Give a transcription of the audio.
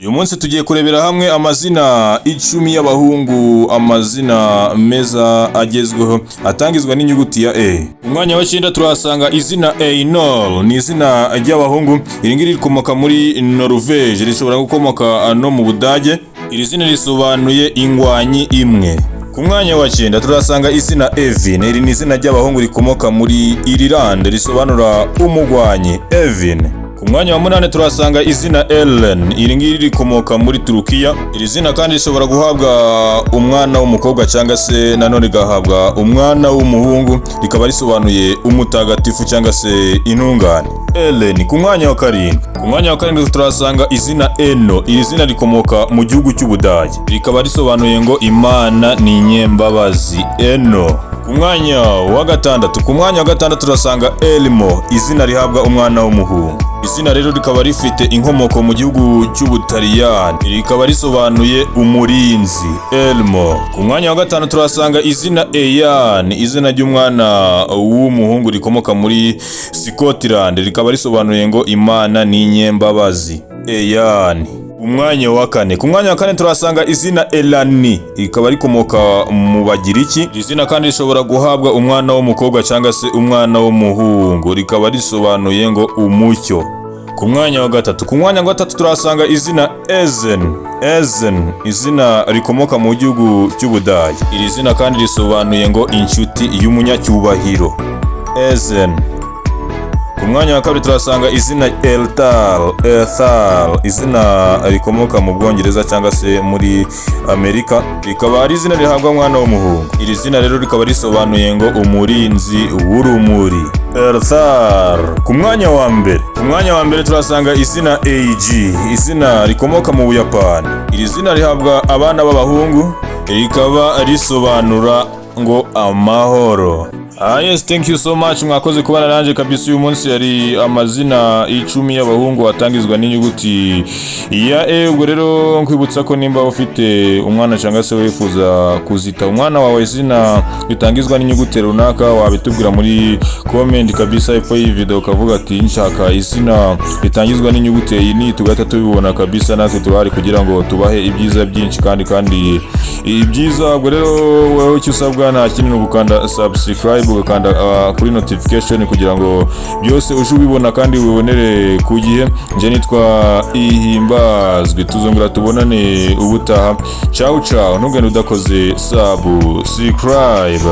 Uyu munsi tugiye kurebera hamwe amazina 10 y'abahungu, amazina meza agezweho atangizwa n'inyuguti ya E. Umwanya wa 9 turahasanga izina Einol, ni izina ry'abahungu. Iri ngiri rikomoka muri Norvège, rishobora gukomoka no mu Budage. Iri zina risobanuye ingwanyi imwe. Ku mwanya wa 9 turahasanga izina Evin. Iri ni izina ry'abahungu rikomoka muri Irilande, risobanura umugwanyi, Evin. Ku mwanya wa 8 turahasanga izina Ellen. Iri ngiri rikomoka muri Turukiya. Iri zina kandi rishobora guhabwa umwana w'umukobwa cyangwa se nanone rigahabwa umwana w'umuhungu, rikaba risobanuye umutagatifu cyangwa se intungane. Ellen. Ku mwanya wa 7, ku mwanya wa 7 turahasanga izina Eno. Iri zina rikomoka mu gihugu cy'Ubudage, rikaba risobanuye ngo Imana ni inyembabazi. Eno. Ku mwanya wa 6, ku mwanya wa 6 turasanga Elmo, izina rihabwa umwana w'umuhungu. Izina rero rikaba rifite inkomoko mu gihugu cy'Ubutaliyani, rikaba risobanuye umurinzi, Elmo. Ku mwanya wa 5 turasanga izina Eyan, izina ry'umwana w'umuhungu rikomoka muri Scotland, rikaba risobanuye ngo Imana ni inyembabazi, Eyan. Umwanya wa 4, ku mwanya wa 4 turasanga izina Elani, rikaba rikomoka mu Bagiriki. Iri zina kandi rishobora guhabwa umwana w'umukobwa cyangwa se umwana w'umuhungu, rikaba risobanuye ngo umucyo. Ku mwanya wa 3, ku mwanya wa 3 turasanga izina Ezen. Ezen, izina rikomoka mu gihugu cy'Ubudage. Iri zina kandi risobanuye ngo inshuti y'umunyacyubahiro, Ezen. Ku mwanya wa 2 turasanga izina Eltal. Ethal, izina rikomoka mu Bwongereza cyangwa se muri Amerika, rikaba ari izina rihabwa umwana w'umuhungu. Iri zina rero rikaba risobanuye ngo umurinzi w'urumuri, Elthar. Ku mwanya wa 1, ku mwanya wa 1 turasanga izina Eiji, izina rikomoka mu Buyapani. Iri zina rihabwa abana b'abahungu, rikaba risobanura ngo amahoro. Ah yes, thank you so much, mwakoze kubana nanjye kabisa. Uyu munsi yari amazina 10 y'abahungu atangizwa n'inyuguti ya E. Ubwo rero nkwibutsa ko nimba ufite umwana cyangwa se wifuza kuzita umwana wawe izina ritangizwa n'inyuguti runaka, wabitubwira muri comment kabisa epfo y'iyi video, ukavuga ati nshaka izina ritangizwa n'inyuguti iyi ni, tugahita tubibona kabisa. Natwe turahari kugira ngo tubahe ibyiza byinshi kandi ibyiza. Ubwo rero wowe icyo usabwa nta kindi, ni ugukanda subscribe, ugakanda kuri notification kugira ngo byose uje ubibona kandi wibonere ku gihe. Nje nitwa Ihimbazwe, tuzongera tubonane ubutaha. Ciao ciao, ntugende udakoze subscribe.